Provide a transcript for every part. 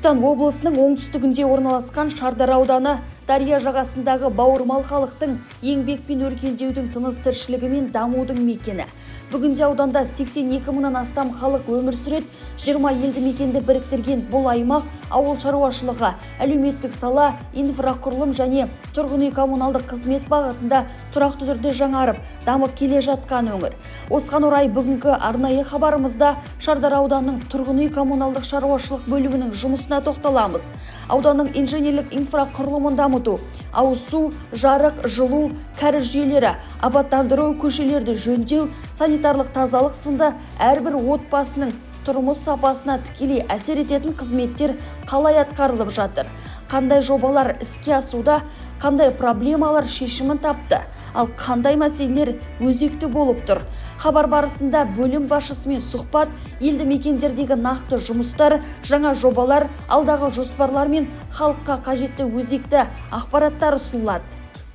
Түркістан облысының оңтүстігінде орналасқан Шардара ауданы дария жағасындағы бауырмал халықтың еңбек пен өркендеудің, тыныс тіршілігі мен дамудың мекені. Бүгінде ауданда 82 мыңнан астам халық өмір сүреді. 20 елді мекенді біріктірген бұл аймақ ауыл шаруашылығы, әлеуметтік сала, инфрақұрылым және тұрғын үй коммуналдық қызмет бағытында тұрақты түрде жаңарып, дамып келе жатқан өңір. Осыған орай бүгінгі арнайы хабарымызда Шардара ауданының тұрғын үй коммуналдық шаруашылық бөлімінің жұмысына тоқталамыз. Ауданның инженерлік инфрақұрылымын дамыту, ауыз су, жарық, жылу, кәріз жүйелері, абаттандыру, көшелерді жөндеу, санитарлық тазалық сынды әрбір отбасының тұрмыс сапасына тікелей әсер ететін қызметтер қалай атқарылып жатыр, қандай жобалар іске асуда, қандай проблемалар шешімін тапты, ал қандай мәселелер өзекті болып тұр? Хабар барысында бөлім басшысымен сұхбат, елді мекендердегі нақты жұмыстар, жаңа жобалар, алдағы жоспарлар мен халыққа қажетті өзекті ақпараттар ұсынылады.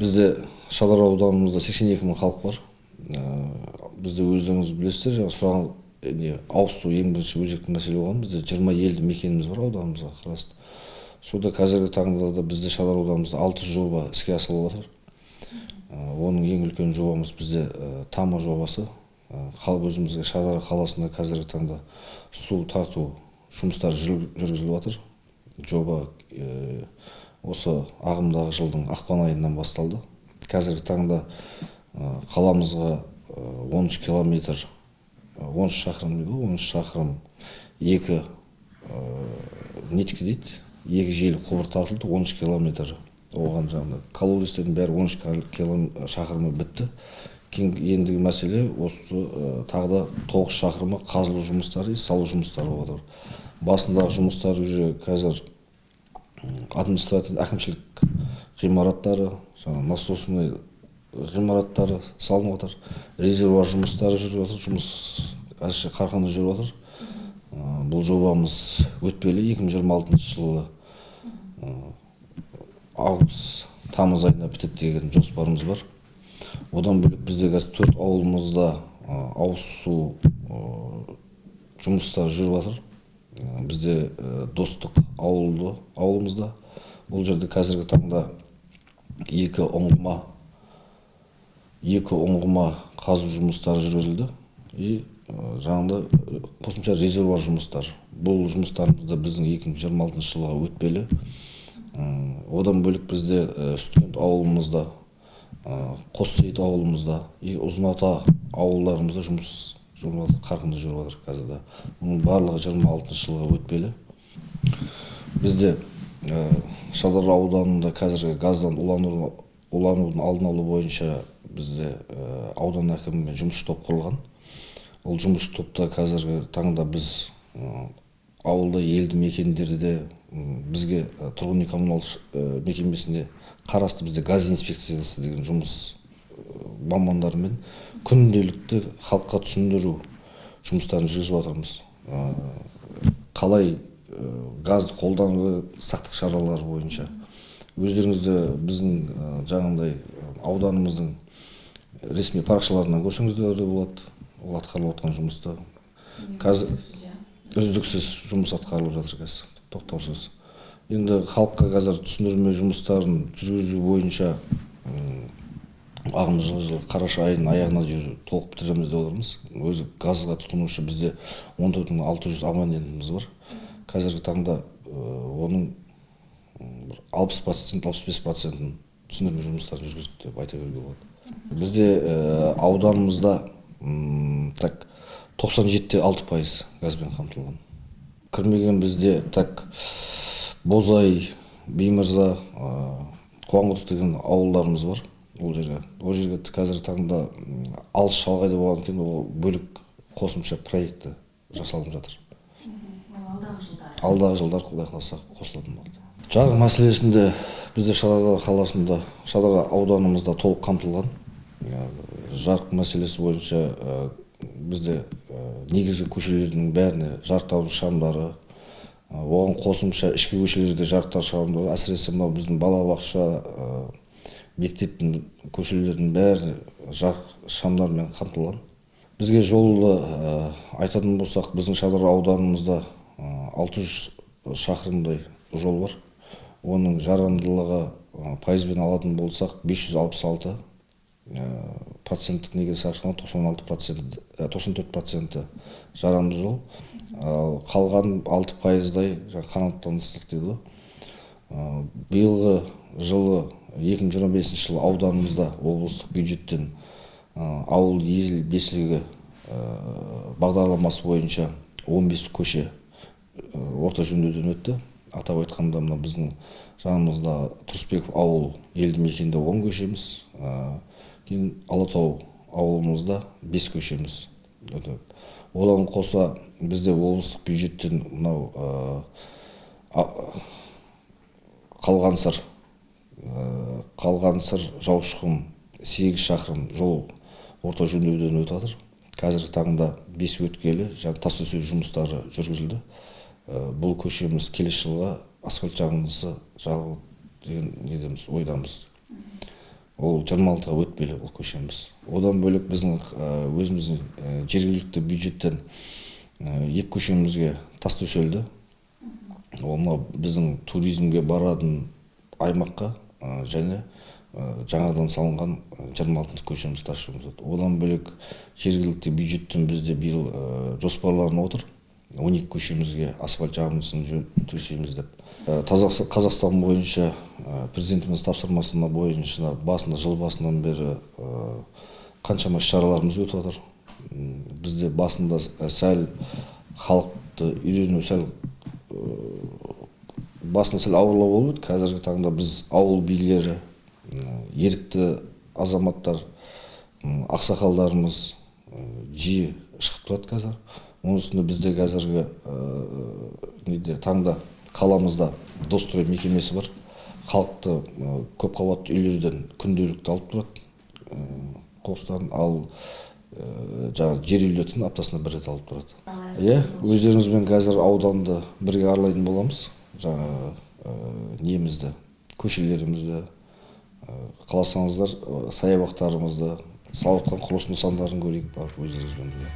Бізде Шардара ауданымызда 82 мың халық бар. Бізде, өздеріңіз білесіздер, жаңа сұраған не, ауыз су ең бірінші өзекті мәселе болған. Бізде 20 елді мекеніміз бар ауданымызға қарасты. Сонда қазіргі таңда да бізде Шардара ауданымызда алты жоба іске асырылып жатыр. Оның ең үлкен жобамыз бізде ТАМА жобасы. Халық өзімізге, Шардара қаласында қазіргі таңда су тарту жұмыстары жүргізіліп жатыр. Жоба осы ағымдағы жылдың ақпан айынан басталды. Қазіргі таңда қаламызға 13 километр, 13 шақырым дейді ғой, 13 шақырым екі нитка дейді, екі желі құбыр тартылды, 13 километр. Оған жаңағыдай колодецтердің бәрі 13 шақырымы бітті. Кейін ендігі мәселе осы тағы да 9 шақырымы қазылу жұмыстары, салу жұмыстары болып жатыр. Басындағы жұмыстар уже қазір административный, әкімшілік ғимараттары, жаңағы насосный ғимараттары салынып жатыр, резервуар жұмыстары жүріп жатыр, жұмыс әзірше қарқынды жүріп жатыр. Бұл жобамыз өтпелі 2026 жылы август, тамыз айында бітеді деген жоспарымыз бар. Одан бөлек бізде қазір төрт ауылымызда ауыз су жұмыстары жүріп жатыр. Бізде Достық ауылы, ауылымызда, ол жерде қазіргі таңда екі ұңғыма қазу жұмыстары жүргізілді и жаңағыдай қосымша резервуар жұмыстары. Бұл жұмыстарымыз да біздің 2026 жылға өтпелі. Одан бөлек бізде Сүткент ауылымызда, Қоссейіт ауылымызда и Ұзыната ауылдарымызда жұмыс жүріп жатыр, қарқынды жүріп жатыр қазір де. Мұның барлығы 26 жылға өтпелі. Бізде Шардара ауданында қазіргі газдан уланудың алдын алу бойынша бізде аудан әкімімен жұмысшы топ құрылған. Ол жұмысшы топта қазіргі таңда біз ауылда, елді мекендерде бізге тұрғын үй коммуналдық мекемесіне қарасты бізде газ инспекциясы деген жұмыс мамандарымен күнделікті халыққа түсіндіру жұмыстарын жүргізіп жатырмыз. Қалай газды қолдану, сақтық шаралары бойынша. Өздеріңіз де біздің жаңағындай ауданымыздың ресми парақшаларынан көрсеңіздер де болады ол атқарылып жатқан жұмысты. Қазір үздіксіз жұмыс атқарылып жатыр қазір, тоқтаусыз. Енді халыққа қазір түсіндірме жұмыстарын жүргізу бойынша ағымдағы жылы қараша айының аяғына дейін толық бітіреміз деп отырмыз. Өзі газға тұтынушы бізде 14 600 абонентіміз бар. Қазіргі таңда оның бір 60%, 65%-ін түсіндірме жұмыстарын жүргіздік деп айта беруге болады. Бізде ауданымызда так 97,6% газбен қамтылған. Кірмеген бізде так Бозай, Беймырза, Қуанқұдық деген ауылдарымыз бар. Ол жерге қазіргі таңда алыс, шалғайда болғаннан кейін ол бөлек қосымша проекті жасалынып жатыр. Алдағы жылдары. Алдағы жылдары, құдай қаласа, қосылатын болады. Жарық мәселесінде бізде Шардара қаласында, Шардара ауданымызда толық қамтылған. Жарық мәселесі бойынша бізде негізгі көшелердің бәріне жарықтандыру шамдары, оған қосымша ішкі көшелерде жарықтандыру шамдары, әсіресе мынау біздің балабақша, мектептің көшелерінің бәрі жарық шамдармен қамтылған. Бізге жолды айтатын болсақ, біздің Шардара ауданымызда 600 шақырымдай жол бар. Оның жарамдылығы пайызбен алатын болсақ 566 проценттік неге сарқылған 96%, 94% жарамды жол. Ал қалған 6%-дай қанағаттанушылық дейді ғой. Биылғы жылы 2025 жылы ауданымызда облыстық бюджеттен ауыл ел бесігі бағдарламасы бойынша 15 көше орта жөндеуден өтті. Атап айтқанда, мына біздің жанымызда Тұрысбеков ауыл елді мекенінде 10 көшеміз, кейін Алатау ауылымызда 5 көшеміз өтеді. Одан қоса бізде облыстық бюджеттен мынау Қалғансыр Жаушықұм 8 шақырым жол орта жөндеуден өтіп жатыр. Қазіргі таңда 5 өткелі және тас төсеу жұмыстары жүргізілді. Бұл көшеміз келесі жылға асфальт жағындысы жағылды деген недеміз, ойдамыз. Ол 26-ға өтпелі бұл көшеміз. Одан бөлек біздің өзіміздің жергілікті бюджеттен 2 көшемізге тас төселді. Ол мынау біздің туризмге баратын аймаққа және жаңадан салынған 26 көшеміз тас жөндеу. Одан бөлек жергілікті бюджеттен бізде биыл жоспарланып отыр 12 көшемізге асфальт жабындысын төсейміз деп. Қазақстан бойынша президентіміз тапсырмасына бойынша басында жыл басынан бері қаншама іс-шараларымыз өтіп жатыр. Бізде басында сәл халықты үйрену сәл басында сәл ауырлау болып еді. Қазіргі таңда біз ауыл билері, ерікті азаматтар, ақсақалдарымыз жиі шығып тұрады қазір. Оның үстіне бізде қазіргі неде таңда қаламызда Дострой мекемесі бар. Халықты көпқабатты үйлерден күнделікті алып тұрады қоқыстан, ал жаңа жер үйлерден аптасына бір рет алып тұрады. Иә, өздеріңізбен қазір ауданды бірге аралайтын боламыз. Жаңа немізді, көшелерімізді, қаласаңыздар саябақтарымызды, салып жатқан құрылыс нысандарын көрейік барып өздеріңізбен бірге.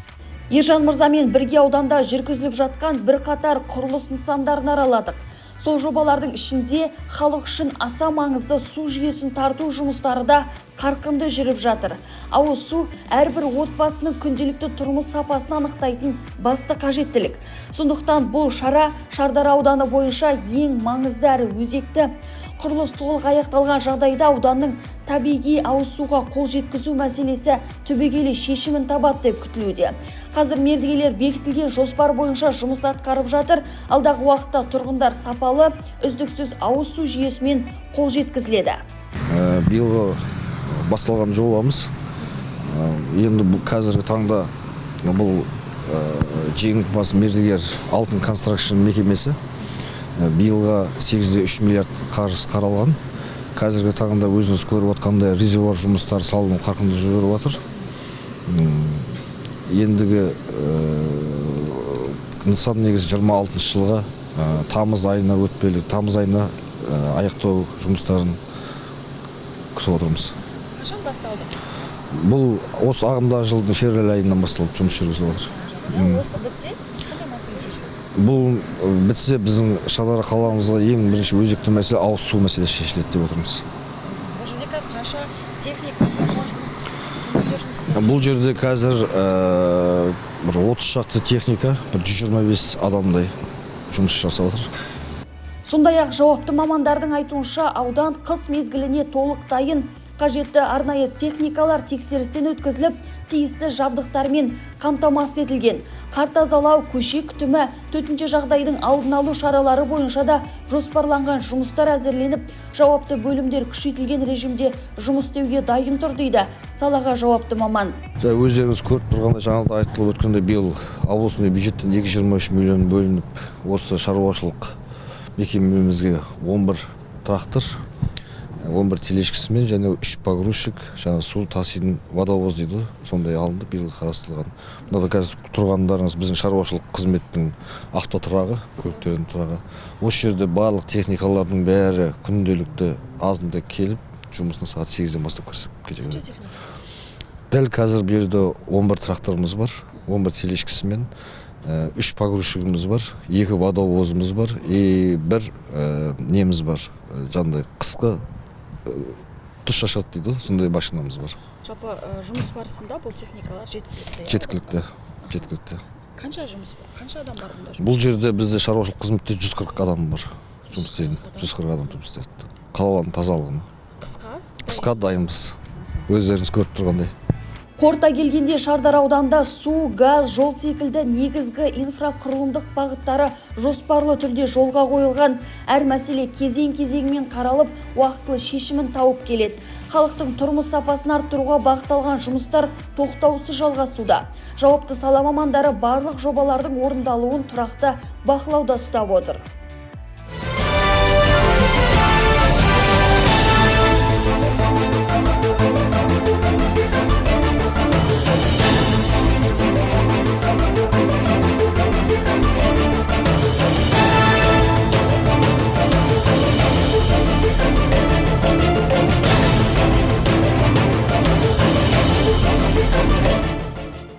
Ержан мырзамен бірге ауданда жүргізіліп жатқан бірқатар құрылыс нысандарын араладық. Сол жобалардың ішінде халық үшін аса маңызды су жүйесін тарту жұмыстары да қарқынды жүріп жатыр. Ауыз су әрбір отбасының күнделікті тұрмыс сапасын анықтайтын басты қажеттілік. Сондықтан бұл шара Шардара ауданы бойынша ең маңызды әрі өзекті. Құрылыс толық аяқталған жағдайда ауданның табиғи ауыз суға қол жеткізу мәселесі түбегейлі шешімін табады деп күтілуде. Қазір мердігерлер бекітілген жоспар бойынша жұмыс атқарып жатыр. Алдағы уақытта тұрғындар сапалы, үздіксіз ауыз су жүйесімен қол жеткізіледі. Биылғы басталған жобамыз, енді бұл қазіргі таңда бұл жеңімпаз мердігер Алтын Констракшн мекемесі. Биылға 8,3 миллиард қаржысы қаралған. Қазіргі таңда өзіңіз көріп отқандай резервуар жұмыстары салыну қарқынды жүріп жатыр. Ендігі нысан негізі 26 жылға тамыз айына өтпелі, тамыз айына аяқтау жұмыстарын күтіп отырмыз. Қашан басталды? Бұл осы ағымдағы жылдың февраль айынан басталып жұмыс жүргізіліп жатыр. Осы бітсе қандай мәселе шешіледі? Бұл бітсе біздің Шардара қаламызға ең бірінші өзекті мәселе ауыз су мәселесі шешіледі деп отырмыз. Бұл жерде қазір қанша техника, қанша жұмыскер жұмыс істейді? Бұл жерде қазір бір 30 шақты техника, бір 125 адамдай жұмыс жасап отыр. Сондай-ақ жауапты мамандардың айтуынша аудан қыс мезгіліне толық дайын. Қажетті арнайы техникалар тексерістен өткізіліп, тиісті жабдықтармен қамтамасыз етілген. Қар тазалау, көше күтімі, төтенше жағдайдың алдын алу шаралары бойынша да жоспарланған жұмыстар әзірленіп, жауапты бөлімдер күшейтілген режимде жұмыс істеуге дайын тұр дейді салаға жауапты маман. Өздеріңіз көріп тұрғандай, жаңа да айтылып өткендей, биыл облыстың бюджеттен 223 миллион бөлініп, осы шаруашылық мекемемізге 11 трактор, 11 тележкісімен және 3 погрузчик, жаңа су таситын водовоз дейді, сондай алынды, биыл қарастырылған. Мынада қазір тұрғандарыңыз біздің шаруашылық қызметтің автотұрағы, көліктердің тұрағы. Осы жерде барлық техникалардың бәрі күнделікті азында келіп, жұмысына сағат 8-ден бастап кірісіп кете береді. Дәл қазір бұл жерде 11 тракторымыз бар, 11 тележкісімен, Үш погрузчигіміз бар, екі водовозымыз бар и бір неміз бар, жаңағыдай қысқы тұз шашады дейді ғой, сондай машинамыз бар. Жалпы жұмыс барысында бұл техникалар жеткілікті, иә? Жеткілікті, жеткілікті. Қанша жұмыс бар, қанша адам бар бұнда жұмыс? Бұл жерде бізде шаруашылық қызметте 140 адам бар жұмыс істейтін, 140 адам жұмыс істейді қаланың тазалығына. Қысқа? Қысқа дайынбыз, өздеріңіз көріп тұрғандай. Қорыта келгенде, Шардара ауданында су, газ, жол секілді негізгі инфрақұрылымдық бағыттары жоспарлы түрде жолға қойылған. Әр мәселе кезең-кезеңімен қаралып, уақытылы шешімін тауып келеді. Халықтың тұрмыс сапасын арттыруға бағытталған жұмыстар тоқтаусыз жалғасуда. Жауапты сала мамандары барлық жобалардың орындалуын тұрақты бақылауда ұстап отыр.